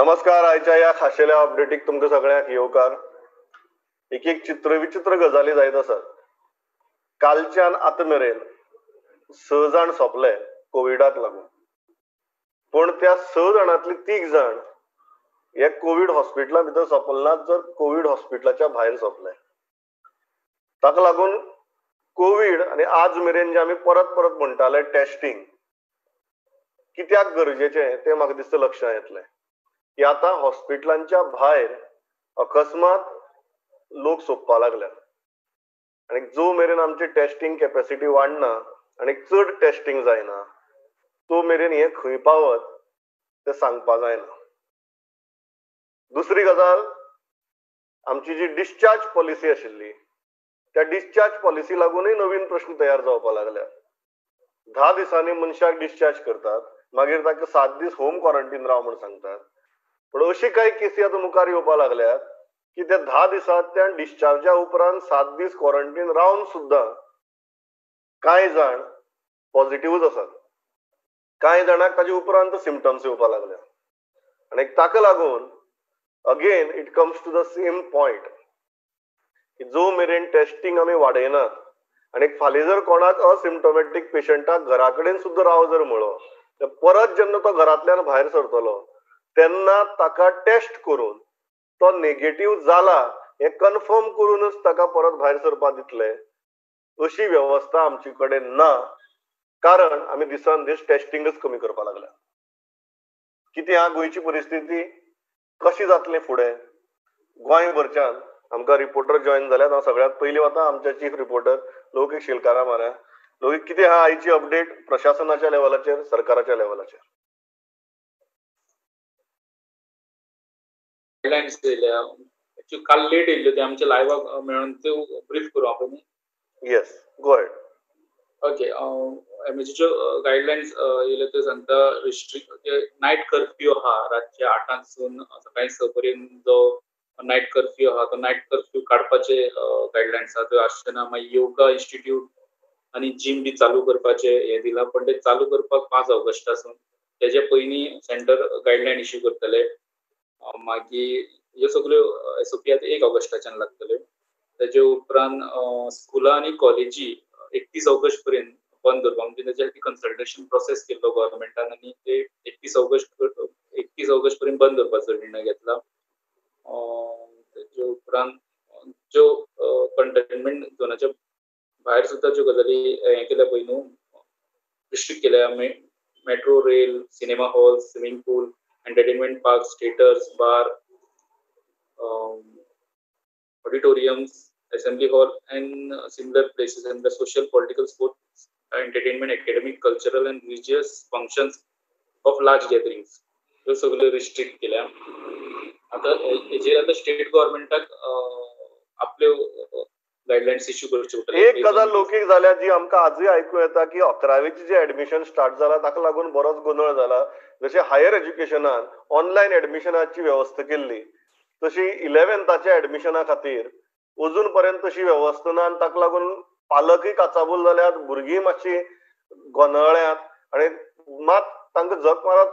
नमस्कार. आयच्या ह्या खाशेल्या अपडेटीक तुमकां सगळ्यांक येवकार. एक एक चित्र विचित्र गजाली जायत आसात. कालच्यान आतां मेरेन 6 जाण सोंपले कोविडाक लागून, पूण त्या 6 जाणांतली 3 जाण हे कोवीड हॉस्पिटला भितर सोंपले नात, जर कोवीड हॉस्पिटलाच्या भायर सोंपले. ताका लागून कोवीड आनी आज मेरेन जे आमी परत परत म्हणटाले टेस्टिंग कित्याक गरजेचें तें म्हाका दिसता लक्षांत येतलें की आतां हॉस्पिटलांच्या भायर अकस्मात लोक सोंपपा लागल्यात आनी जो मेरेन आमची टेस्टिंग कॅपॅसिटी वाडना आनी चड टेस्टिंग जायना तो मेरेन हें खंय पावत तें सांगपा जायना. दुसरी गजाल, आमची जी डिस्चार्ज पॉलिसी आशिल्ली त्या डिस्चार्ज पॉलिसी लागूनय नवीन प्रश्न तयार जावपा लागल्यात. 10 दिसांनी मनशाक डिस्चार्ज करतात, मागीर ताका 7 दीस होम क्वॉरंटीन राव म्हूण सांगतात. पूण अशी कांय केसी आतां मुखार येवपा लागल्यात की त्या 10 दिसांत त्या डिस्चार्जा उपरांत 7 दीस क्वॉरंटीन रावन सुद्दां कांय जाण पॉझिटिव्हच आसात, कांय जाणांक ताजे उपरांत सिमटम्स येवपा लागल्या. आनी ताका लागून again it comes to the same point की जो मेरेन टेस्टिंग आमी वाडयनात आनी फाल्यां जर कोणाक असिम्टोमॅटीक पेशंटाक घरा कडेन सुद्दां राव जर म्हणलो तर परत जेन्ना तो घरांतल्यान भायर सरतलो तेन्ना ताका टेस्ट करून तो नेगेटीव जाला हें कन्फर्म करूनच ताका परत भायर सरपाक दितले अशी वेवस्था आमचे कडेन ना, कारण आमी दिसान दीस टेस्टिंगच कमी करपाक लागल्या. कितें आहा गोंयची परिस्थिती कशी जातली फुडें? गोंयभरच्यान आमकां रिपोर्टर जॉयन जाल्यात. हांव सगळ्यांत पयलीं वता आमच्या चीफ रिपोर्टर लौकीक शेलकारा माऱ्या. लौकीक, कितें आहा आयची अपडेट प्रशासनाच्या लेवलाचेर, सरकाराच्या लेवलाचेर? गायडलायन्स दिल्या काल लेट येयल्ल्यो, ते आमच्या लायव्हाक मेळून त्यो ब्रीफ करूं आपण. Yes, go ahead. Okay, एमएचीच्यो guidelines येयले त्यो सांगता रिस्ट्रिक्ट नायट कर्फ्यू आहा, रातचे 8 सून सकाळी 6 पर्यंत जो नायट कर्फ्यू आहा तो नायट कर्फ्यू काडपाचे गायडलायन्स आहा त्यो आसचे ना. मागीर योगा इन्स्टिट्यूट आनी जीम बी चालू करपाचे हें दिलां, पण ते चालू करपाक 5 ऑगस्टासून, तेजे पयलीं सेंटर गायडलायन इश्यू करतले. मागीर ह्यो सगल्यो एसओपी आतां 1 ऑगस्टाच्यान लागतल्यो. तेजे उपरांत स्कुलां आनी कॉलेजी 31 ऑगस्ट पर्यंत बंद दवरपाक, म्हणजे तेच्या खातीर कन्सल्टेशन प्रोसेस केल्लो गव्हर्मेंटान आनी ते 31 ऑगस्ट पर्यंत बंद दवरपाचो निर्णय घेतला. तेजे उपरांत ज्यो कंटेनमेंट झोनाच्या भायर सुद्दां ज्यो गजाली हें केल्या पळय न्हू, रिस्ट्रिक्ट केल्या, metro rail, cinema hall, swimming pool, entertainment parks, theatres, bar, auditoriums, assembly hall and similar places and the social, political, sports, entertainment, academic, cultural and religious functions of large gatherings. ह्यो सगळ्यो restrict केल्या. आतां हेजेर आतां state गव्हर्मेंटाक आपल्यो guidelines issue करच्यो पडटल्यो. एक गजाल लौकीक जाल्या जी आमकां आजूय आयकूं येता की 11वेचें जें एडमिशन स्टार्ट जाला ताका लागून बरोच गोंदळ जाला. जशें हायर एज्युकेशनान ऑनलायन एडमिशनाची वेवस्था केल्ली तशी 11थाच्या एडमिशना खातीर अजून पर्यंत तशी वेवस्था ना आनी ताका लागून पालकय काचाबूल जाल्यात, भुरगीं मातशी गोंदळ्यांत आनी मात तांकां झक मारत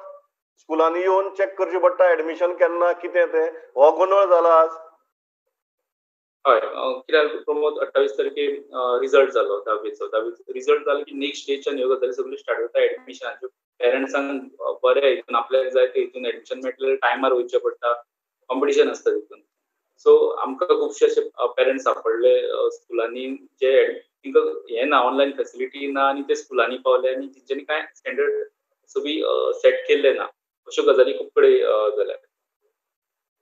स्कुलांनी येवन चॅक करचें पडटा एडमिशन केन्ना कितें तें. हो गोंदळ जाला आज. हय, कित्याक प्रमोद, 28 तारखेर रिजल्ट जालो धावेचो. धावेचो रिजल्ट जालो की नेक्स्ट डेच्यान ह्यो गजाली सगल्यो स्टार्ट जाता एडमिशनाच्यो. पेरंट्सांक बरें हितून आपल्याक जाय ते हितून एडमिशन मेळटलें, टायमार वयचें पडटा, कॉम्पिटिशन आसता तितून. सो आमकां खुबशे अशे पेरंट्स सांपडले स्कुलांनी जे तांकां हें ना, ऑनलायन फेसिलिटी ना आनी ते स्कुलांनी पावले आनी तेंच्यांनी कांय स्टँडर्ड सो बी सेट केल्ले ना. अश्यो गजाली खूब कडेन जाल्या.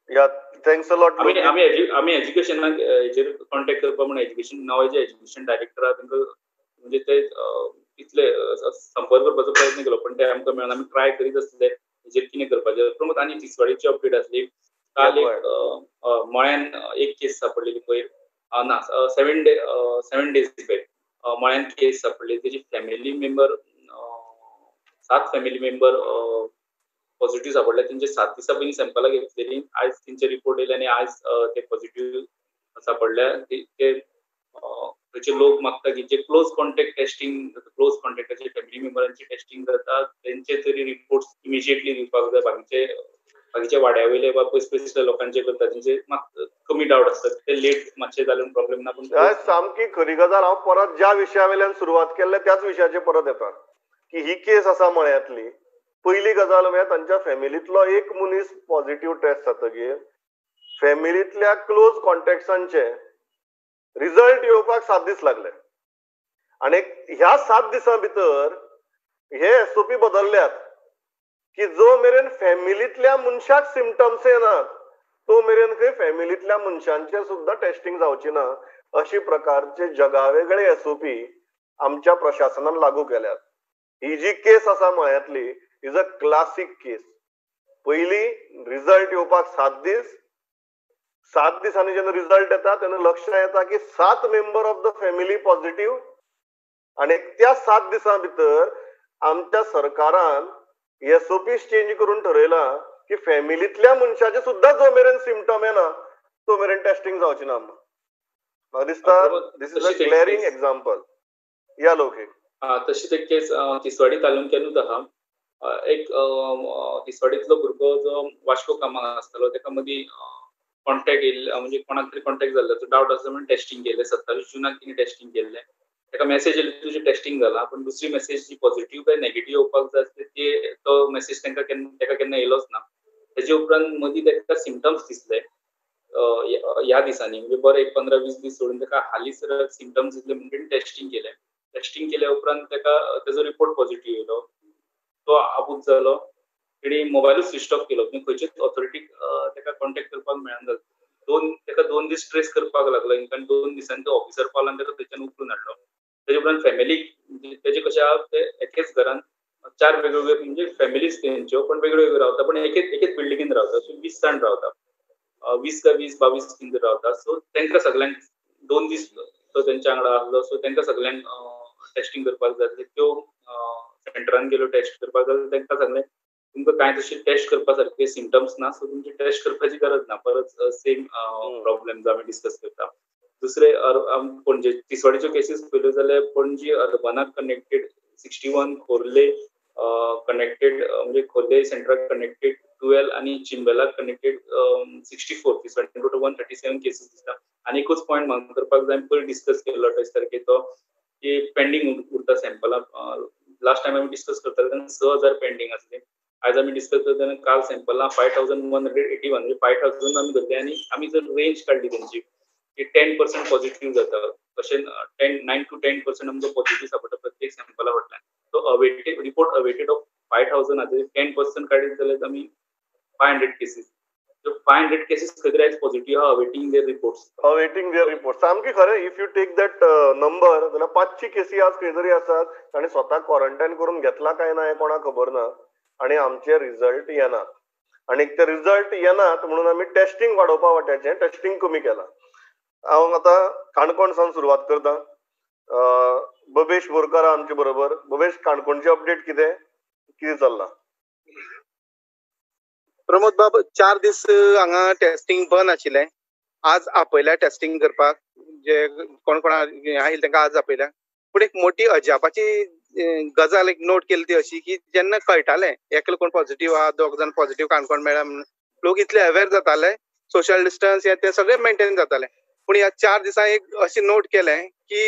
या, thanks a lot. आमी एज्युकेशनाक हेजेर कॉन्टेक्ट करपाक म्हूण एज्युकेशन नवे जे एज्युकेशन डायरेक्टर आहा तांकां म्हणजे ते तितले संपर्क करपाचो प्रयत्न केलो, पण ते आमकां मेळना. आमी ट्राय करीत आसले हेजेर कितें करपाचें. प्रमोद, आनी तिसवाडीची अपडेट आसली. काल एक मळ्यान एक केस सापडलेली पयर, ना, 7 days back मळ्यान केस सापडली. तेजी family member, 7 family member positive सापडले. तेंचे 7 दिसां पयलीं सॅम्पलां घेतलेली, आयज तेंचे रिपोर्ट येयले आनी आयज ते पॉझिटिव्ह सापडल्या. ते थंयचे लोक मागता की जे क्लोज कॉन्टेक्ट टेस्टिंग, क्लोज कॉन्टेक्टाचे फॅमिली मेंबरांची टेस्टिंग जाता तेंचे तरी रिपोर्ट्स इमिजिएटली दिवपाक जाय, बाकीचे बाकीच्या वाड्या वयले वा पयस पयसल्या लोकांचे करता तेंचे मात कमी डावट आसतात, ते लेट मातशे जाल्यार प्रॉब्लेम ना. पण सामकी खरी गजाल, हांव परत ज्या विशया वयल्यान सुरवात केल्ले त्याच विशयाचे परत येता की ही केस आसा मळ्यांतली. पयली गजाल म्हळ्यार तांच्या फॅमिलींतलो एक मनीस पॉझिटिव्ह टेस्ट जातकीर फॅमिलींतल्या क्लोज कॉन्टॅक्ट्सांचे रिजल्ट येवपाक 7 दीस लागले आनी ह्या 7 दिसां भितर हे एसओपी बदलल्यात की जो मेरेन फॅमिलींतल्या मनशाक सिमटम्स येनात तो मेरेन खंय फॅमिलींतल्या मनशांचे सुद्दां टेस्टिंग जावची ना, अशी प्रकारचे जगावेगळे एसओपी आमच्या प्रशासनान लागू केल्यात. ही जी केस आसा मळ्यांतली is a classic केस. पयली रिजल्ट येवपाक 7 दीस, 7 दिसांनी जेन्ना रिजल्ट येता तेन्ना लक्षात येता की 7 member of the family positive आनी त्या 7 दिसां भितर आमच्या सरकारान एसओपी चेंज करून ठरयला की फॅमिलींतल्या मनशाचे सुद्दां जो मेरेन सिमटम येना तो मेरेन टेस्टिंग जावची ना. म्हाका दिसता this is a glaring example. या लोक तशीच एक केस तिसवाडी तालुक्यानूच आहा. एक तिसवाडींतलो भुरगो जो वास्को कामाक आसतालो तेका मदीं कॉन्टॅक्ट येयल्लो, म्हणजे कोणाक तरी कॉन्टॅक्ट जाल्लो, तो डावट आसलो म्हणून टेस्टिंग केलें. 27 जूनाक तिणें टेस्टिंग केल्लें, ताका मेसेज येयली तुजें टेस्टिंग जाला, पण दुसरी मेसेज जी पॉझिटिव्ह काय नेगेटिव्ह येवपाक जाय आसली ते तो मेसेज तांकां केन्ना ताका केन्ना येयलोच ना. तेजे उपरांत मदीं ताका सिमटम्स दिसले ह्या दिसांनी, म्हणजे बरें एक 15-20 दीस सोडून ताका हालींच सिमटम्स दिसले म्हणून टेस्टिंग केलें. टेस्टिंग केल्या उपरांत ताका तेजो रिपोर्ट पॉझिटिव्ह येयलो, तो आबूज जालो, तेणी मोबायलूच स्विच ऑफ केलो, म्हणजे खंयचेच ऑथॉरिटीक ताका कॉन्टेक्ट करपाक मेळना जालो. ताका 2 दीस ट्रेस करपाक लागलो, कारण 2 दिसांनी तो ऑफिसर पावलो आनी ताका थंयच्यान उखलून हाडलो. तेजे उपरांत फॅमिलीक तेजे कशें आहा ते एकेच घरान 4 वेगवेगळे म्हणजे फॅमिलीज तेंच्यो पण वेगळ्यो वेगळ्यो रावता, पण एकेच बिल्डिंगेन रावता, सो 20 जाण रावता, 20 काय 20-22 कितें रावता. सो तांकां सगळ्यांक 2 दीस तो तेंच्या वांगडा आसलो, सो तांकां सगळ्यांक टेस्टिंग करपाक जाय आसलें. त्यो सेंटरान गेलो टेस्ट करपाक जाल्यार तांकां सांगलें तुमकां कांय तशें टेस्ट करपा सारके सिमटम्स ना, सो तुमची टेस्ट करपाची गरज ना. परत सेम प्रॉब्लेम जो आमी डिस्कस करता. दुसरे पणजे तिसवाडीच्यो केसीस पळयल्यो जाल्यार पणजी अर्बनाक कनेक्टेड 61, खोर्ले कनेक्टेड म्हणजे खोर्ले सेंटराक कनेक्टेड 12 आनी चिंबेलाक कनेक्टेड 64, तिसवाडी टोटल 137 केसीस दिसता. आनी एकूच पॉयंट म्हाका करपाक जाय, पयर डिस्कस केल्लो टेस्ट सारके तो की पेंडींग उरता सॅम्पलां. लास्ट टायम आमी डिस्कस करताले तेन्ना 6000 पेंडींग आसले, आयज आमी डिस्कस करता तेन्ना काल सॅम्पलां 5181 म्हणजे 5000 आमी धरले. आनी आमी जर रेंज काडली तेंची की 10% पॉझिटिव्ह जाता, अशें 9 to 10% आमकां पॉझिटिव्ह सापडटा प्रत्येक सॅम्पला फाटल्यान. So awaited report awaited of 5000 आसा, 10% काडीत जाल्यार आमी 500 केसीस, 500 केसीस खंय तरी आयज पॉझिटिव्ह आहा, awaiting their reports, awaiting their report. सामकी खरें, if you take that number जाल्यार 500 केसी आज खंय तरी आसात आनी स्वताक क्वॉरंटायन करून घेतला काय ना हें कोणाक खबर ना आनी आमचे रिजल्ट येनात. आनी ते रिजल्ट येनात म्हणून आमी टेस्टिंग वाडोवपा वाट्याचें टेस्टिंग कमी केलां. हांव आतां काणकोण सावन सुरवात करता. बबेश बोरकार आमचे बरोबर. बबेश, काणकोणची अपडेट कितें कितें चल्लां? प्रमोद बाब, 4 दीस हांगा टेस्टिंग बंद आशिल्लें, आज आपयल्या टेस्टिंग करपाक, जे कोण कोण आयिल्ले तांकां आज आपयल्या. पूण एक मोठी अजापाची गजाल एक नोट केली ती अशी की जेन्ना कळटालें एकलो कोण पॉझिटिव्ह आहा, 2 जाण पॉझिटिव्ह काणकोण मेळ्ळा म्हणून, लोक इतले अवेर जाताले, सोशल डिस्टन्स हे ते सगळे मेंटेन जाताले. पूण ह्या 4 दिसां एक अशें नोट केलें की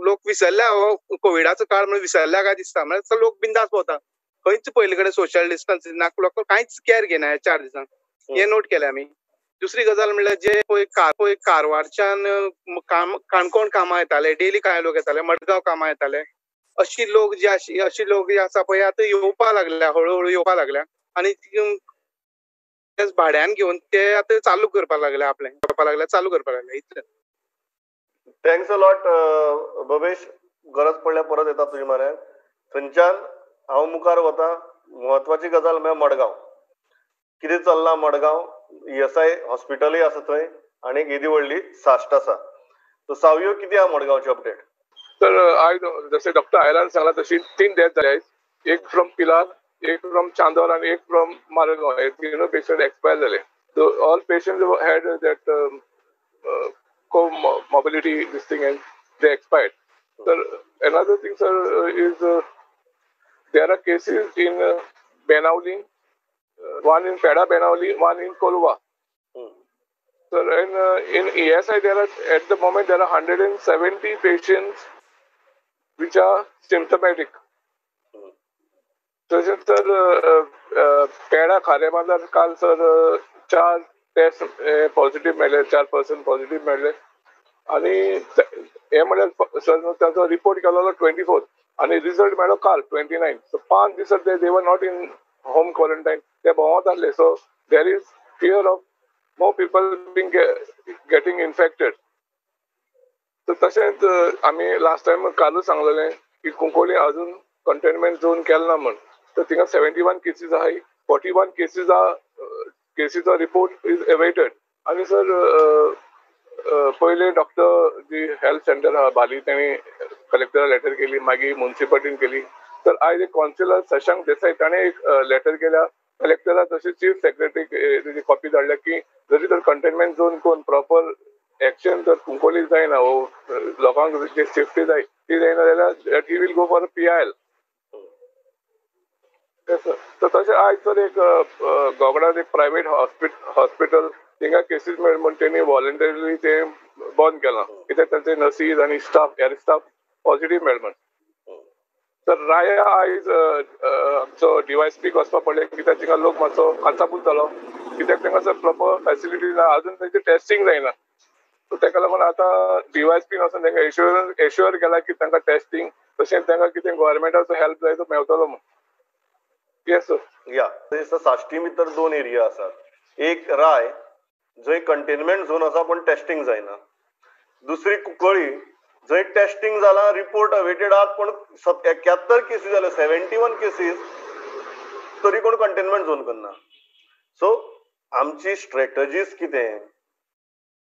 लोक विसरल्या, हो कोविडाचो काळ म्हणून विसरल्या काय दिसता, म्हळ्यार लोक बिंदास भोंवता, खंयच पयले कडेन सोशल डिस्टन्स ना, लोक कांयच कॅर घेना ह्या 4 दिसांक, हें नोट केलें आमी. दुसरी गजाल म्हणल्यार जे पळय कारवारच्यान काणकोण कामां येताले, डेली कांय लोक येताले, मडगांव कामां येताले, अशी लोक जे अशी लोक जे आसा पळय आतां येवपा लागल्या, हळूहळू येवपा लागल्या आनी भाड्यान घेवन ते आतां चालू करपाक लागले, आपलें करपाक लागले, चालू करपाक लागले. इतलें. Thanks a lot Babesh, गरज पडल्यार परत येता तुजे म्हऱ्यान. थंयच्यान हांव मुखार वता. म्हत्वाची गजाल म्हळ्यार मडगांव कितें चल्लां. मडगांव ESI हॉस्पिटलूय आसा थंय आनी येदी व्हडली साश्ट आसा. सो सावयो, कितें आहा मडगांवची अपडेट? तर आयज जशें डॉक्टर आयलान सांगलां तशी 3 डेथ जाल्या आयज, एक फ्रॉम पिलार, एक फ्रॉम चांदोर आनी एक फ्रॉम मारगांव. हे 3 पेशंट एक्सपायर जाले. So all patient had that comorbidity this thing and they expired. तर another thing sir is there are cases in Benaulim, 1 in Peda Benaulim, 1 in Colva. Sir, in ESI there are at the moment there are 170 patients which are symptomatic. तशेंच sir पेडा खारेबाजार काल sir 4 taste positive मेळ्ळे, 4% positive मेळ्ळे. आनी हे म्हळ्यार sir ताचो report केलेलो 24 आनी रिजल्ट मेळ्ळो काल 29. सो 5 दीस they were not in home quarantine, ते भोंवत आसले. So there is fear of more people being getting infected. तर तशेंच आमी लास्ट टायम कालूच सांगलेलें की कुंकळ्ळी अजून कंटेनमेंट झोन केलें ना म्हण. तर थिंगा 71 केसीस आहाय, 41 केसीस केसीचो रिपोर्ट is awaited. आनी सर पयले डॉक्टर जी हेल्थ सेंटर आहा बाली तेणी कलेक्टरा लेटर केली, मागीर मुन्सिपालिटीन केली. तर आयज एक कौन्सिलर शशांक देसाई ताणें एक लेटर केल्या कलेक्टरा, तशें चीफ सेक्रेटरीक तेजी कॉपी धाडल्या की जरी तर कंटेनमेंट झोन करून प्रॉपर एक्शन जर कुंकळ्ळी जायना वो लोकांक जी सेफ्टी जाय ती जायना जाल्यार that he will go for PIL. तर तशें आयज सर एक गोगडान एक प्रायवेट हॉस्पिटल थिंगा केसीस मेळ म्हण तेणी वॉलंटरीली ते बंद केलां, कित्याक तांचे नर्सीज आनी स्टाफ हेर स्टाफ पॉझिटिव्ह मेळ म्हण. तर राया आयज आमचो डीवायएसपीक वचपा पडलें, कित्याक थिंगा लोक मातसो काचाबूल जालो, कित्याक तांकां सर प्रॉपर फॅसिलिटी ना, अजून तांचे टेस्टिंग जायना. सो ताका लागून आतां डीवायएसपीन वचून तांकां एश्युअर केला की तांकां टेस्टिंग तशेंच तांकां कितें गव्हर्मेंटाचो हेल्प जाय तो मेळटलो म्हण. Yes sir. या साश्टी भितर 2 एरिया आसात, एक राय जंय कंटेनमेंट झोन आसा पण टेस्टिंग जायना, दुसरी कुंकळ्ळी जंय टेस्टिंग जाला, रिपोर्ट अवेटेड आहात पण 71 केसीस जाले, 71 केसीस तरी कोण कंटेनमेंट झोन करना. सो आमची स्ट्रेटजीज कितें,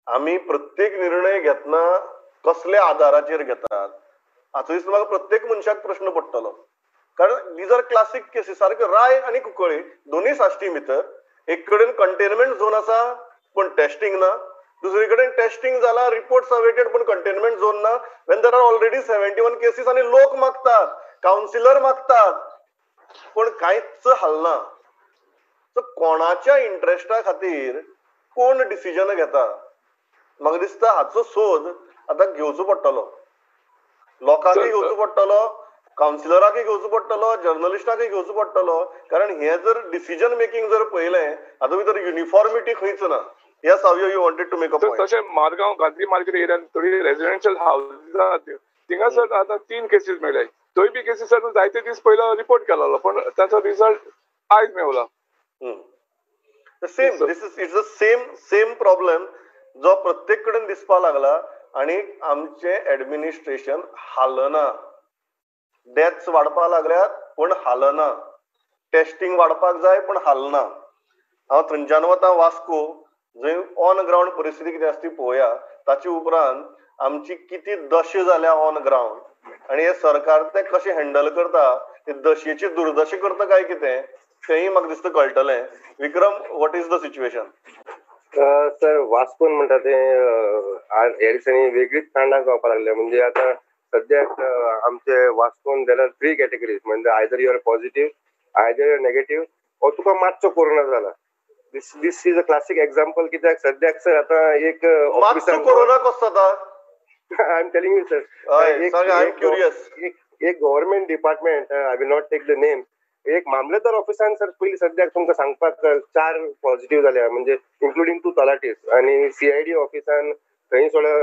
आमी प्रत्येक निर्णय घेतना कसल्या आदाराचेर घेतात हाचो दिसता म्हाका प्रत्येक मनशाक प्रश्न पडटलो. कारण these are classic cases, सारक्यो राय आनी कुंकळ्ळी दोनूय साश्टी भितर एक कडेन कंटेनमेंट झोन आसा पण टेस्टिंग ना, दुसरी कडेन टेस्टिंग जाला, रिपोर्ट्स अवेटेड पण कंटेनमेंट झोन ना. When there are already 71 cases आनी लोक मागतात, कावन्सिलर मागतात, पण कांयच हालना. सो कोणाच्या इंट्रस्टा खातीर कोण डिसिजन घेता म्हाका दिसता हाचो सोद आतां घेवचो पडटलो, लोकांकय घेवचो पडटलो, कावन्सिलराकय घेवचो पडटलो, जर्नलिस्टाकय घेवचो पडटलो. कारण हे जर डिसिजन मेकिंग जर पळयलें हातूंत भितर युनिफॉर्मिटी खंयच ना. Yes, Savio, you wanted to make a point. तशें मारगांव गांधी मार्केट एरियान थोडी रेजिडेन्शियल हावजीस आहात थिंगा सर आतां 3 केसीस मेळ्ळे. थंय बी केसीस सर जायते दीस पयलो रिपोर्ट केलेलो पण ताचो रिजल्ट आयज Mewla. Same, this is it's the same problem जो प्रत्येक कडेन दिसपा लागला आनी आमचें एडमिनिस्ट्रेशन हालना. डेथ्स वाडपा लागल्यात पण हालना, टेस्टिंग वाडपाक जाय पण हालना. हांव थंयच्यान वता वास्को जंय ऑन ग्रावंड परिस्थिती कितें आसा ती पळोवया, ताचे उपरांत आमची कितें दशा जाल्या ऑन ग्रावंड आनी हे सरकार तें कशें हँडल करता, ते दशेची दुर्दशा करता काय कितें तेंय म्हाका दिसता कळटलें. Vikram, what is the situation? Sir वास्कोन म्हणटा तें ह्या दिसांनी वेगळीच कारणां जावपाक लागल्या. म्हणजे आतां सद्याक आमचे वास्कोन there are 3 categories, म्हणजे either you are positive, either you are negative, or तुका मातसो कोरोना जाला. This is a classic example. कित्याक सद्याक सर आतां एक मातसो कोरोना कसो जाता? I am telling you sir, एक government department, I will not take the name, एक मामलेदार ऑफिसान सर पयलीं सद्याक तुमकां सांगपाक 4 पॉझिटिव्ह जाल्या, म्हणजे इन्क्लुडींग 2 तलाटीस, आनी सीआयडी ऑफिसान थंय सोडा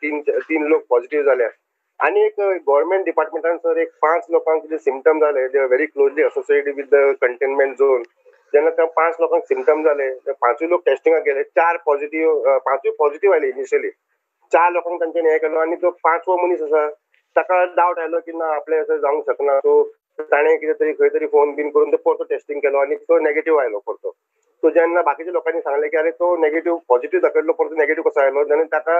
3 लोक पॉझिटिव्ह जाल्या. आनी एक गव्हर्मेंट डिपार्टमेंटान सर एक 5 लोकांक कितें सिमटम जाले, they are very closely associated with the containment zone. जेन्ना त्या 5 लोकांक सिमटम जाले, ते 5 लोक टेस्टिंगाक गेले, 4 पॉझिटिव्ह, 5 पॉझिटिव्ह आयले इनिशियली. 4 लोकांक तांच्यानी हें केलो आनी तो 5वो मनीस आसा ताका डावट आयलो की ना आपलें अशें जावंक शकना, सो ताणें कितें तरी खंय तरी फोन बीन करून तो परतो टेस्टिंग केलो आनी तो नेगेटीव आयलो परतो. सो जेन्ना बाकीच्या लोकांनी सांगलें की अरे तो नेगेटीव पॉझिटिव्ह दाखयलो परतो नेगेटीव कसो आयलो, जाल्यार ताका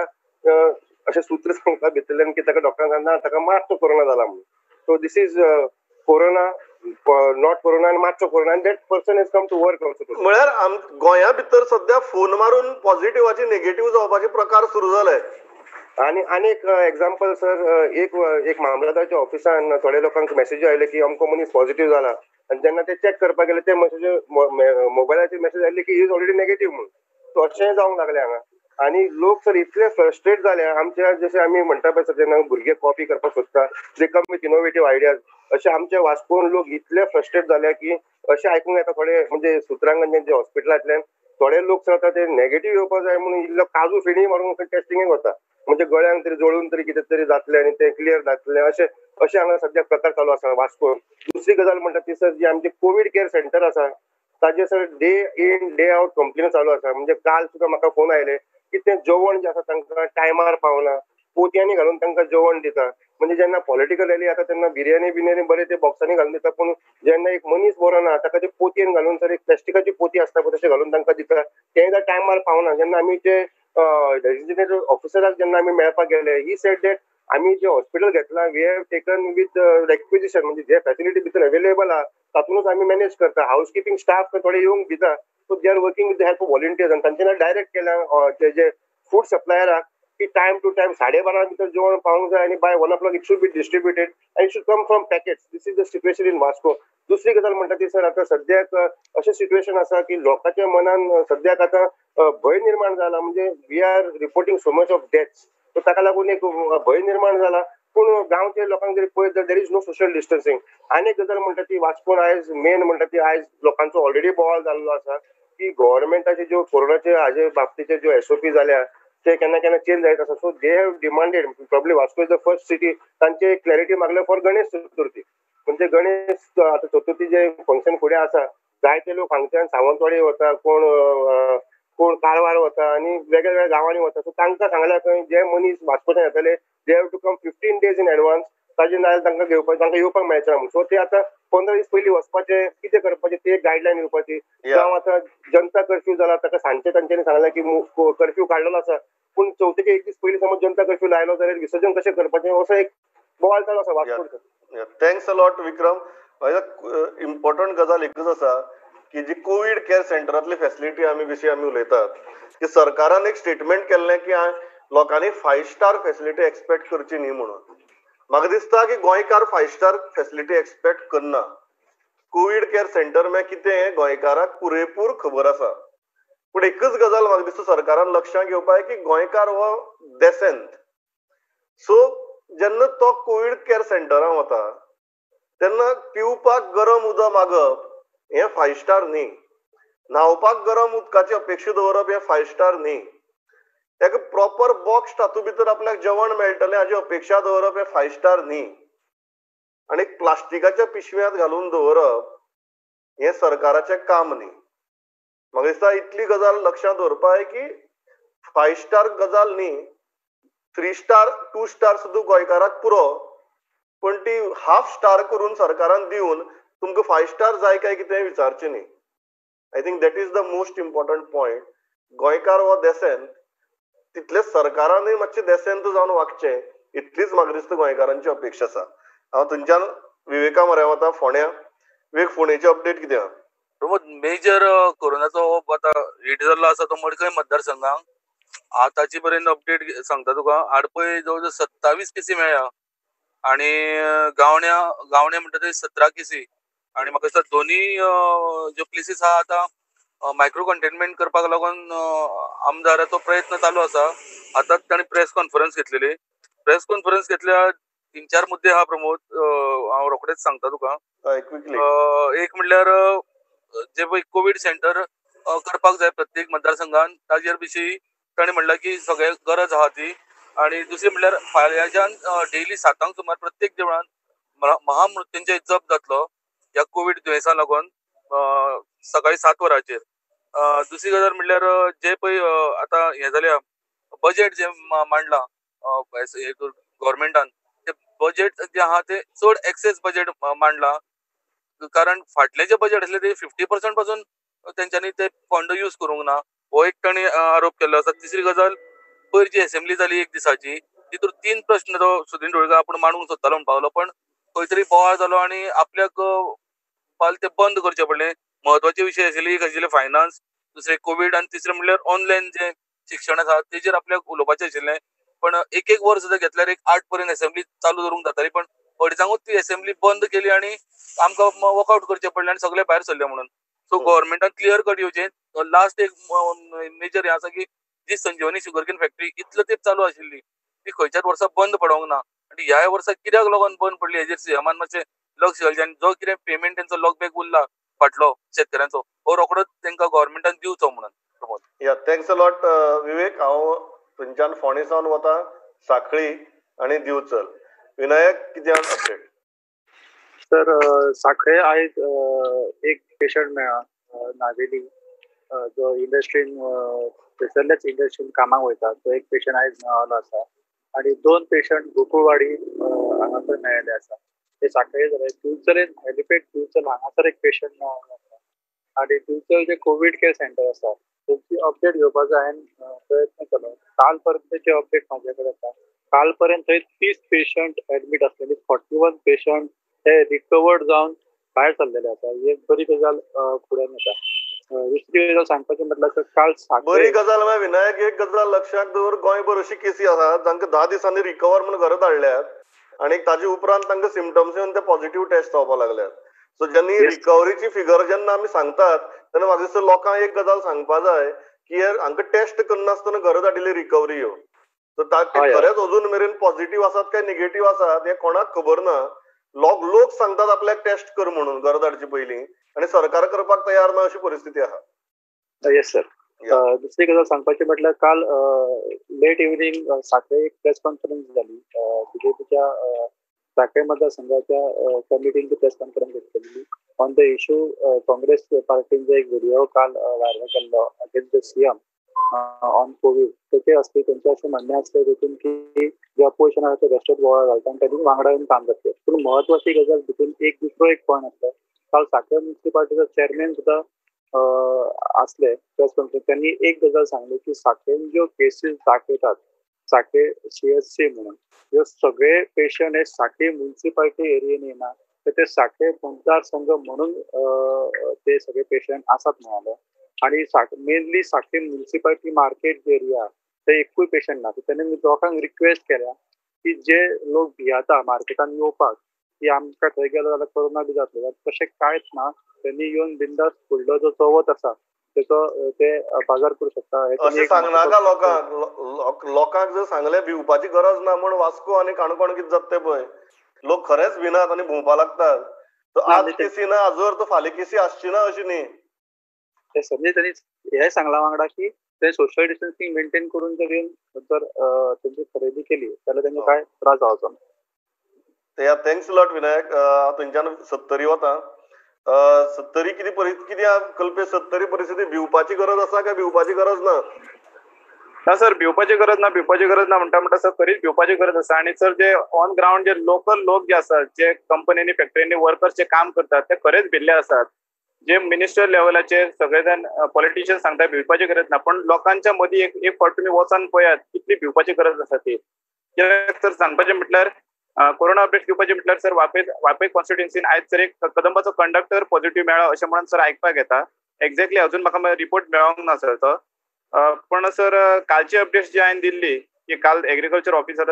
अशें सूत्र सांगता भितरल्यान की ताका डॉक्टरान सांगना ताका मातसो कोरोना जाला म्हणून. So this is corona, not corona आनी मातसो कोरोना, आनी that person has come to work also. म्हळ्यार गोंया भितर सद्या फोन मारून पॉझिटिव्हाचे नेगेटीव्ह जावपाचे प्रकार सुरू जाले. आनी आनी एक एग्जाम्पल सर, एक एक मामलेदाराच्या ऑफिसान थोड्या लोकांक मेसेजी आयले की अमको मनीस पॉझिटिव्ह जाला, आनी जेन्ना ते चॅक करपाक गेले ते मॅसेज मोबायलाचेर मॅसेज आयली की is already negative म्हणून. सो अशेंय जावंक लागलें हांगा आनी लोक सर इतले फ्रस्ट्रेट जाले आमच्या, जशे आमी म्हणटा पळय सर जेन्ना भुरगे कॉपी करपाक सोदता they come with innovative ideas, अशे आमच्या वास्कोन लोक इतले फ्रस्ट्रेट जाले की अशें आयकूंक येता थोडे म्हणजे सुत्रांगण जे हॉस्पिटलांतल्यान थोडे लोक सर आतां ते नेगेटीव येवपाक जाय म्हणून इल्लो काजू फेणी मारून टेस्टिंगेक वता, म्हणजे गळ्यांक तरी जळून तरी कितें तरी जातलें आनी तें क्लियर जातलें, अशें अशें हांगा सद्याक प्रकार चालू आसा वास्कोन. दुसरी गजाल म्हणटा ती सर जी आमची कोवीड केअर सेंटर आसा ताजे sir day in day out complain चालू आसा. म्हणजे काल सुद्दां म्हाका फोन आयले की तें जेवण जें आसा तांकां टायमार पावना, पोतयांनी घालून तांकां जेवण दिता. म्हणजे जेन्ना पॉलिटिकल रॅली जाता तेन्ना बिर्याणी बिर्याणी बरें ते बॉक्सांनी घालून दिता, पूण जेन्ना एक मनीस बरो ना ताका ते पोतयेन घालून सर एक प्लास्टिकाची पोती आसता पळय तशें घालून तांकां दिता, तें जर टायमार पावना. जेन्ना आमी ते डेजिग्नेटेड ऑफिसराक जेन्ना आमी मेळपाक गेले ही सेड that आमी जे हॉस्पिटल घेतला we have taken with requisition, म्हणजे जे फॅसिलिटी भितर अवेलेबल आहा तातूंतच आमी मॅनेज करता. हावस किपिंग स्टाफ थोडे येवंक दिता, so they are working with the help of volunteers. आनी तांच्यानी डायरेक्ट केल्या जे जे फूड सप्लायराक की टायम टू टायम 12:30 भितर जेवण पावूंक जाय आनी by 1 o'clock it should be distributed and it should come from packets. This is the situation in Vasco. दुसरी गजाल म्हणटा ती सर आतां सद्याक अशें सिट्युएशन आसा की लोकांच्या मनान सद्याक आतां भंय निर्माण जाला. म्हणजे we are reporting so much of deaths, so ताका लागून एक भंय निर्माण जाला. पूण गांवच्या लोकांक जरी पळयत जाल्यार there is no social distancing. आनी एक गजाल म्हणटा ती वास्कोन आयज मेन म्हणटा ती आयज लोकांचो ऑलरेडी बोवाळ जाल्लो आसा की गव्हर्मेंटाचे ज्यो कोरोनाचे हाजे बाबतीचे ज्यो एसओपी जाल्या ते केन्ना केन्ना चेंज जायत आसा. So they have demanded probably Vasco is the first city तांचे क्लॅरिटी मागल्या फॉर गणेश चतुर्थी. म्हणजे गणेश आतां चतुर्थी जे फंक्शन फुडें आसा जायते लोक हांगच्यान सावंतवाडी वता, कोण कोण कारवार वता आनी वेगळ्या वेगळ्या गांवांनी वता. सो तांकां सांगल्या खंय जे मनीस वास्कोच्यान येतले they have to come 15 days in advance, ताजे नाजाल्यार तांकां घेवपाक तांकां येवपाक मेळचें ना. सो ते आतां 15 दीस पयलीं वचपाचें कितें करपाचें ते एक गायडलायन दिवपाची. जावं आतां जनता कर्फ्यू जाला ताका सांजचे तांच्यांनी सांगलें की कर्फ्यू काडलेलो आसा, पूण चवथीचे एक दीस पयलीं समज जनता कर्फ्यू लायलो जाल्यार विसर्जन कशें करपाचें असो एक बोवाळ चालू आसा वास्कोन. Thanks a lot Vikram. Important गजाल एकूच आसा की जी कोवीड केअर सेंटरांतली फॅसिलिटी आमी विशीं आमी उलयतात की सरकारान एक स्टेटमेंट केल्लें की लोकांनी 5 स्टार फॅसिलिटी एक्सपेक्ट करची न्ही म्हणून. म्हाका दिसता की गोंयकार 5 स्टार फॅसिलिटी एक्सपेक्ट करना. कोवीड केअर सेंटर म्हळ्यार कितें गोंयकाराक पुरेपूर खबर आसा. पूण एकच गजाल म्हाका दिसता सरकारान लक्षांत घेवपाक की गोंयकार हो देसेंत. सो जेन्ना तो कोवीड केअर सेंटरान वता तेन्ना पिवपाक गरम उदक मागप हें 5 स्टार न्ही, न्हांवपाक गरम उदकाची अपेक्षा दवरप हें 5 स्टार न्ही, ताका प्रॉपर बॉक्स तातूंत भितर आपल्याक जेवण मेळटलें हाजी अपेक्षा दवरप हें 5 स्टार न्ही, आनी प्लास्टिकाच्या पिशव्यांत घालून दवरप हें सरकाराचें काम न्ही. म्हाका दिसता इतली गजाल लक्षांत दवरपा की 5 स्टार गजाल न्ही, 3 स्टार 2 स्टार सुद्दां गोंयकाराक पुरो, पण ती हाफ स्टार करून सरकारान दिवन तुमकां 5 स्टार जाय काय कितें विचारचें न्ही. I think that is the most important point. गोंयकार हो देसेंत, तितलेच सरकारानूय मातशें देसेंत जावन वागचें इतलीच म्हाका दिसता गोंयकारांची अपेक्षा आसा. हांव थंयच्यान विवेका म्हऱ्या वता फोंड्या. विवेक, फोंडेची अपडेट कितें आहा? प्रमोद, मेजर कोरोनाचो आतां हिट जाल्लो आसा तो मडकय मतदारसंघाक. आतांचे पर्यंत अपडेट सांगता तुका, आडपय जवळ जवळ 27 केसी मेळ्ळ्या आनी गावण्या गावणे म्हणटा ते 17 केसी. आनी म्हाका दिसता दोनी ज्यो प्लेसीस आहा आतां मायक्रो कंटेनमेंट करपाक लागून आमदाराचो प्रयत्न चालू आसा. आतांच तांणी प्रेस कॉन्फरन्स घेतलेली. प्रेस कॉन्फरन्स घेतल्या 3-4 मुद्दे आहा प्रमोद, हांव रोखडेच सांगता तुका. एक म्हणल्यार जे पळय कोवीड सेंटर करपाक जाय प्रत्येक मतदारसंघान ताजेर विशीं ताणें म्हणलां की सगळे गरज आहा ती. आनी दुसरें म्हणल्यार फाल्यांच्यान डेली 7 सुमार प्रत्येक देवळान महामृत्युंजय जप जातलो ह्या कोवीड दुयेंसा लागून सकाळी 7 वरांचेर. दुसरी गजाल म्हणल्यार जे पळय आतां हें जाल्या बजेट जें मांडलां गव्हर्मेंटान ते बजेट जें आहा तें चड एक्सेस बजेट मांडलां, कारण फाटलें जें बजेट आसलें ते 50% पासून तेंच्यांनी ते फंड यूज करूंक ना, हो एक तांणी आरोप केल्लो आसा. तिसरी गजाल, पयर जी असेंब्ली जाली एक दिसाची तितून 3 प्रश्न तो सुदीन ढवळीकर आपूण मांडूंक सोदतालो म्हणपाक लागलो, पण खंय तरी बोवाळ जालो आनी आपल्याक पाल ते बंद करचें पडलें. म्हत्वाचे विशय आशिल्ले, एक आशिल्ले फायनान्स, दुसरें कोवीड आनी तिसरें म्हणल्यार ऑनलायन जें शिक्षण आसा तेजेर आपल्याक उलोवपाचें आशिल्लें. पण एक एक वर सुद्दां घेतल्यार एक 8 पर्यंत असेंब्ली चालू दवरूंक जाताली, पण अडीचांकूच ती असेंब्ली बंद केली आनी आमकां वॉकआउट करचें पडलें आनी सगळे भायर सरले म्हणून. सो गव्हर्मेंटान क्लियर कट येवचें. लास्ट एक मेजर हें आसा की जी संजीवनी शुगरकेन फॅक्टरी इतलो तेंप चालू आशिल्ली ती खंयच्याच वर्सा बंद पडोंक ना आनी ह्याय वर्सा कित्याक लागून बंद पडली हेजेर सीएमान मातशें लक्ष घालचें आनी जो कितें पेमेंट तेंचो लॉकबॅक उरला फाटलो शेतकऱ्यांचो हो रोखडोच तांकां गव्हर्मेंटान दिवचो म्हणून. Pramod. Yeah, thanks a lot Vivek. हांव थंयच्यान फोंडें सावन वता साखळी आनी दिवचल. विनायक, कितें अपडेट? सर, साखळे आयज एक पेशंट मेळ्ळा नावेली, जो इंडस्ट्रीन थंयसरल्याच इंडस्ट्रीन कामाक वयता, तो एक पेशंट आयज मेळ्ळो आसा. आनी 2 पेशंट गोकुळवाडी हांगासर मेळ्ळेले आसा. ते साखळे जाले. दिवचलेन हेलिपॅड दिवचल हांगासर एक पेशंट मेळ्ळो आसा. आनी दिवचल जे कोवीड केअर सेंटर आसा तेची अपडेट घेवपाचो हांवें प्रयत्न केलो. काल पर्यंतचे अपडेट म्हाजे कडेन आसा. काल पर्यंत थंय 30 पेशंट एडमीट आसलेले, 41 पेशंट हे रिकवर्ड जावन भायर सरलेले आसा. ही एक बरी गजाल फुड्यान येता. दुसरी गजाल सांगपाची म्हटल्यार सर, काल बरी गजाल म्हळ्यार विनायक, एक गजाल लक्षात दवर, गोंयभर अशी केसी आसा जांकां 10 दिसांनी रिकवर म्हूण घरा धाडल्यात आनी ताजे उपरांत तांकां सिमटम्स येवन ते पॉझिटिव्ह टेस्ट जावपाक लागल्यात. सो जेन्ना रिकवरीची फिगर जेन्ना आमी सांगतात तेन्ना म्हाका दिसता लोकांक एक गजाल सांगपा जाय की हांकां टेस्ट करनासतना घरा धाडिल्ली रिकवरी ह्यो. सो खरेंच अजून मेरेन पॉझिटिव्ह आसात काय निगेटिव्ह आसात हें कोणाक खबर ना. लोक सांगतात आपल्याक टेस्ट कर म्हणून घरा धाडचे पयलीं आनी सरकार करपाक तयार ना अशी परिस्थिती आसा. Yes sir. दुसरी गजाल सांगपाची म्हटल्यार काल लेट इव्हनिंग साखळे एक प्रेस कॉन्फरन्स जाली. बीजेपीच्या साखळे मतदारसंघाच्या कमिटीन प्रेस कॉन्फरन्स घेतलेली ऑन the issue Congress पार्टीन जो एक व्हिडिओ काल व्हायरल केल्लो against the CM on COVID, तेचे असले तेंचें अशें म्हणणें आसलें तितून की जे अपोजिशन आसा ते बेश्टेच बोवाळ घालता आनी तातूंत वांगडा येवन काम करता. पूण म्हत्वाची गजाल भितून एक दुसरो एक पॉयंट आसलो. काल साखळे म्युनिसिपालिटीचो चेअरमॅन सुद्दां आसले प्रेस कॉन्फरन्स, त्यांनी एक गजाल सांगली की साखळेन ज्यो केसीस दाखयतात साखळे सीएचसी म्हणून, ह्यो सगळे पेशंट हे साखळी म्युनिसिपालिटी एरियेन येना, तर ते साखळे मतदारसंघ म्हणून ते सगळे पेशंट आसात म्हणाले. आनी मेनली साखळी म्युनिसिपालिटी मार्केट जे एरिया ते एकूय पेशंट ना. तेणी लोकांक रिक्वेस्ट केल्या की जे लोक भियेता मार्केटान येवपाक की आमकां थंय गेलो जाल्यार कोरोना बी जातलो, जाल्यार तशें कांयच ना. त्यांनी येवन बिंदास फुडलो जो चवथ आसा तेचो ते बाजार करू शकता. अशें सांगनाका लोकांक. लोकांक जर सांगलें भिवपाची गरज ना म्हण वास्को आनी काणकोण कितें जाता तें पळय, लोक खरेंच भिनात आनी भोंवपा लागतात. आज केसी ना आजवर तर फाल्यां केसी आसची ना अशी न्ही. ते म्हणजे त्यांनी हे सांगला वांगडा की ते सोशल डिस्टन्सिंग मेंटेन करून जर येवन जर तेंची खरेदी केली जाल्यार तेंका काय त्रास जावचो ना. Thanks lot Vinayak. थंयच्यान सत्तरी वता. सत्तरी कितें परिस्थिती कल्पे? सत्तरी परिस्थिती भिवपाची गरज आसा काय भिवपाची गरज ना? ना सर, भिवपाची गरज ना. भिवपाची गरज ना म्हणटा म्हणटा सर खरीच भिवपाची गरज आसा. आनी sir J on ground J local लोक जे आसात, जे कंपनींनी फॅक्टरींनी वर्कर्स जे काम करतात ते खरेच भिल्ले आसात. जे मिनिस्टर लेवलाचेर सगळे जाण पॉलिटिशियन सांगता भिवपाची गरज ना, पण लोकांच्या मदीं एक फावट तुमी वचोन पळयात कितली भिवपाची गरज आसा ती. कित्याक सर सांगपाचें म्हटल्यार कोरोना अपडेट दिवपाचें म्हटल्यार सर वापे कॉन्स्टिट्युएन्सीन आयज सर एक कदंबाचो कंडक्टर पॉझिटिव्ह मेळ्ळा अशें म्हणून सर आयकपाक येता. एक्झॅक्टली अजून म्हाका रिपोर्ट मेळोंक ना सर तो. पण सर कालची अपडेट्स जी हांवें दिल्ली की काल एग्रीकल्चर ऑफिसर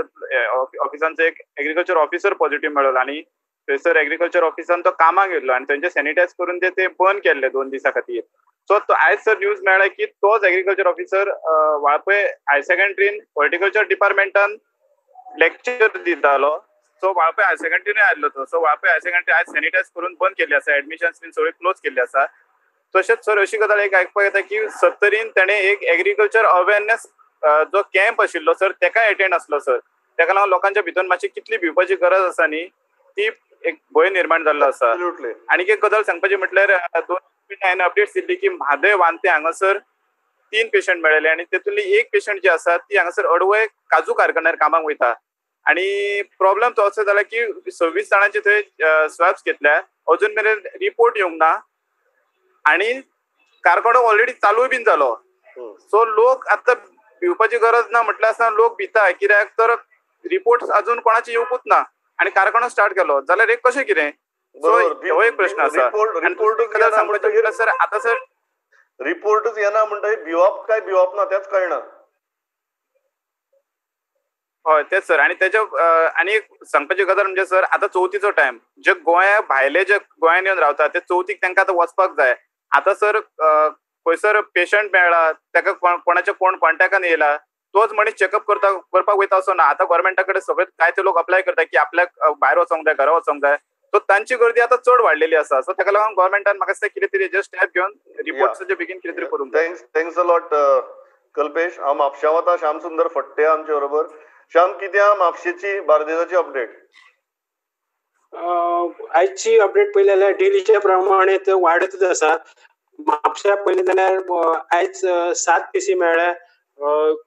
ऑफिसांचो एक एग्रीकल्चर ऑफिसर पॉझिटिव्ह मेळ्ळो आनी थंयसर एग्रीकल्चर ऑफिसान तो कामाक येयल्लो आनी थंयचे सॅनिटायज करून ते बंद केल्ले 2 दिसां खातीर. सो आयज सर न्यूज मेळ्ळा की तोच एग्रीकल्चर ऑफिसर वाळपय हायर सेकंडरीन हॉर्टिकल्चर डिपार्टमेंटान लेक्चर दितालो. सो वाळपय हायर सेकंडरीनूय आयल्लो तो. सो वाळपय हायर सेकंडरी आयज सॅनिटायज करून बंद केल्ली आसा, एडमिशन्स बीन सगळी क्लोज केल्ली आसा. तशेंच सर अशी गजाल एक आयकपाक येता की सत्तरीन तेणें एक एग्रीकल्चर अवेरनेस जो कॅम्प आशिल्लो सर तेका एटेंड आसलो सर. तेका लागून लोकांच्या भितर मातशी कितली भिवपाची गरज आसा न्ही ती एक भंय निर्माण जाल्लो आसा. आनी एक गजाल सांगपाची म्हटल्यार 2 हांवें अपडेट्स दिल्ली की म्हादय वांते हांगासर 3 पेशंट मेळ्ळे आनी तेतूंतली एक पेशंट जी आसा ती हांगासर अडवय काजू कारखान्यार कामाक वयता. आनी प्रॉब्लम तो असो जाला की 26 जाणांचे थंय स्वॅब्स घेतल्या, अजून मेरेन रिपोर्ट येवंक ना आनी कारखानो ऑलरेडी चालूय बीन जालो. सो लोक आतां भिवपाची गरज ना म्हटल्यार आसतना लोक भिता कित्याक तर रिपोर्ट अजून कोणाचे येवकूच ना आनी कारखानो स्टार्ट केलो जाल्यार एक कशें कितें. सो हो एक प्रश्न आसा. सांगपाचें सर आतां सर रिपोर्टच येना म्हणटकीर भिवप काय भिवप ना तेंच कळना. हय तेच सर. आनी तेच्या आनी एक सांगपाची गजाल म्हणजे सर, आतां चवथीचो टायम, जे गोंया भायले जे गोंयान येवन रावतात ते चवथीक तांकां आतां वचपाक जाय. आतां सर खंयसर पेशंट मेळ्ळा ताका कोणाच्या कोण कॉन्टॅक्टान येयला तोच मनीस चॅकअप करपाक वयता असो ना. आतां गोवोरमेंटा कडेन सगळे जायते लोक अप्लाय करता की आपल्याक भायर वचोंक जाय, घरा वचोंक जाय, सो तांची गर्दी आतां चड वाडलेली आसा. सो ताका लागून गोवोरमेंटान म्हाका दिसता कितें तरी स्टेप घेवन रिपोर्ट्साचे बेगीन कितें तरी करूंक जाय. Thanks a lot Kalpesh. हांव म्हापश्यां वता, श्याम सुंदर फट्टे आमचे बरोबर. श्याम, कितें आहा म्हापशेची बार्देसाची अपडेट? आयची अपडेट पळयली जाल्यार डेलीच्या प्रमाणे वाडतच आसा. म्हापश्या पळयलें जाल्यार आयज 7 केसी मेळ्ळ्या,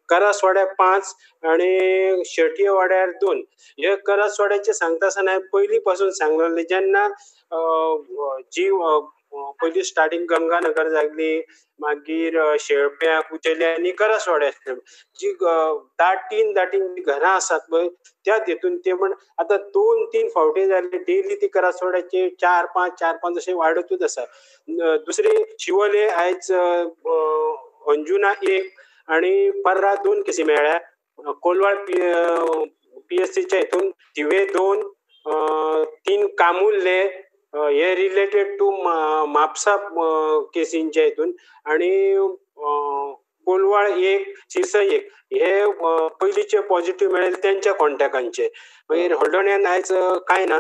करासवाड्यार 5 आनी शेटये वाड्यार 2. हे करासवाड्याचे सांगता आसतना पयलीं पासून सांगलेलें, जेन्ना जी पयली स्टार्टींग गंगानगर जाली, मागीर शेळप्या, कुचेली आनी करासवाड्या जी दाटीन दाटीन घरां आसात पळय त्या हितून ते म्हण आतां 2-3 फावटी जाले डेली ती करासवाड्याचे 4-5 4-5 अशें वाडतूच आसा. दुसरे शिवोले आयज अंजुना 1 आनी पर्रा 2 केसी मेळ्ळ्या. कोलवाळ PSCच्या हितून थिवे 2, 3 कामुल्ले हे रिलेटेड टू म्हापसा केसींच्या हितून, आनी कोलवाळ 1, शिरसय 1 हे पयलींचे पॉझिटिव्ह मेळ्ळे तेंच्या कॉन्टॅक्टांचे. मागीर हळदोण्यान आयज कांय ना,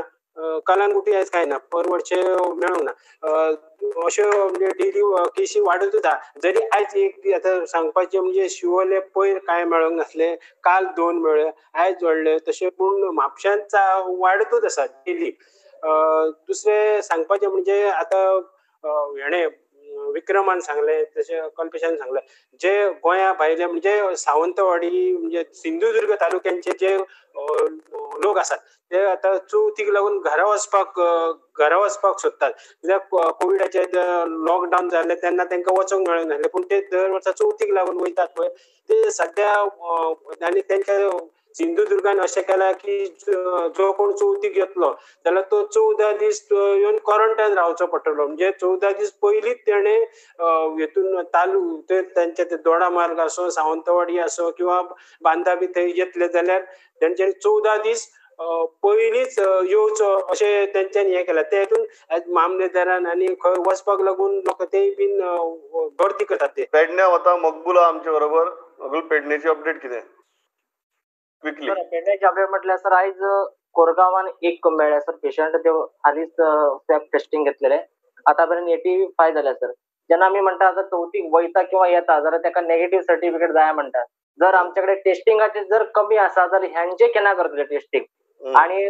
कलांगुटी आयज कांय ना, परवडचे मेळूंक ना. अश्यो म्हणजे डेली केसी वाडतूच आसा. जरी आयज एक आतां सांगपाचें म्हणजे शिवोले पयर कांय मेळूंक नासलें, काल 2 मेळ्ळे, आयज जोडले, तशें पूण म्हापश्यांत वाडतूच आसा डेली. दुसरें सांगपाचें म्हणजे आतां हेणें विक्रमान सांगलें तशें कल्पेशान सांगलें, जे गोंया भायले म्हणजे सावंतवाडी म्हणजे सिंधुदुर्ग तालुक्यांचे जे लोक आसात ते आतां चवथीक लागून घरा वचपाक सोदतात. कित्याक कोविडाचे लॉकडावन जाल्लें तेन्ना तांकां वचोंक मेळूंक नासलें, पूण ते दर वर्सा चवथीक लागून वयतात पळय ते सद्या. आनी तेंच्या सिंधुदुर्गान अशें केलां की जो कोण चवथीक येतलो जाल्यार तो 14 दीस येवन क्वॉरंटायन रावचो पडटलो. म्हणजे 14 दीस पयलींच तेणें हेतून तालू तेंचे ते दोडा मार्ग आसूं, सावंतवाडी आसूं किंवा बांदा बी थंय येतले जाल्यार तेंच्यांनी 14 दीस पयलींच येवचो अशें तेंच्यांनी हें केलां. ते हितून मामलेदारान आनी खंय वचपाक लागून लोक तेय बीन गर्दी करतात. ते पेडण्या वता मकबूला आमचे बरोबर. मकबूल, पेडणेची अपडेट कितें? पेडण्याची अपडेट म्हटल्यार सर आयज कोरगांवान 1 मेळ्ळ्या सर पेशंट, ते हालींच स्वॅब टेस्टिंग घेतलेले, आतां पर्यंत 85 जाल्या सर. जेन्ना आमी म्हणटा आतां चवथीक वयता किंवा येता जाल्यार ताका नेगेटीव सर्टिफिकेट जाय म्हणटा, जर आमचे कडेन टेस्टिंगाचे जर कमी आसा जाल्यार ह्यांचे केन्ना करतले टेस्टिंग? आणि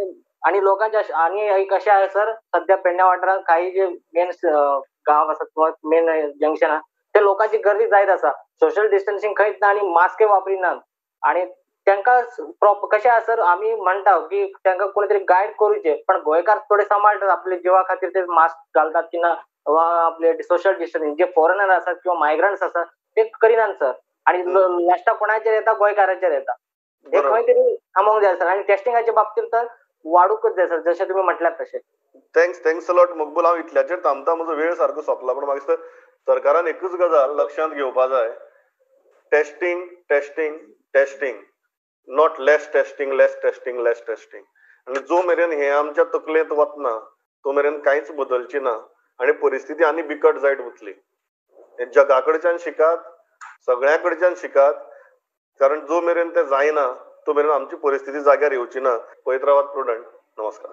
आणि लोकांचे आणि एक अशें आसा सर, सद्या पेडण्या वाठारांत काही जे मेन गांव आसा किंवा मेन जंक्शन आसा ते लोकांची गर्दी जायत आसा, सोशल डिस्टन्सिंग खंयच ना आनी मास्कय वापरिनात. आनी तांकां कशें आसा सर, आमी म्हणटा की तांकां कोणी तरी गायड करूचे, पण गोंयकार थोडे सांबाळटात आपले जिवा खातीर, ते मास्क घालतात की ना वा आपले सोशल डिस्टन्सिंग. जे फॉरेनर आसात किंवा मायग्रंट्स आसात ते करिनात सर, आनी लास्टाक कोणाचेर येता, गोंयकाराचेर येता. हे खंय तरी थांबोवंक जाय सर. आनी टेस्टिंगाच्या बाबतींत तर वाडूकच जाय सर, जशें तुमी म्हटल्यात तशें. Thanks a lot Maqbool. हांव इतल्याचेर थांबता, म्हजो वेळ सारको सोंपला. पूण म्हाका दिसता सरकारान एकूच गजाल लक्षांत घेवपा जाय, testing testing testing, not less testing less testing less testing. आनी जो मेरेन हें आमच्या तकलेंत वतना तो मेरेन कांयच बदलची ना आनी परिस्थिती आनी बिकट जायत वतली. जगा कडच्यान शिकात, सगळ्या कडच्यान शिकात, कारण जो मेरेन तें जायना तो मेरेन आमची परिस्थिती जाग्यार येवची ना. पळयत रावात प्रुडंट. नमस्कार.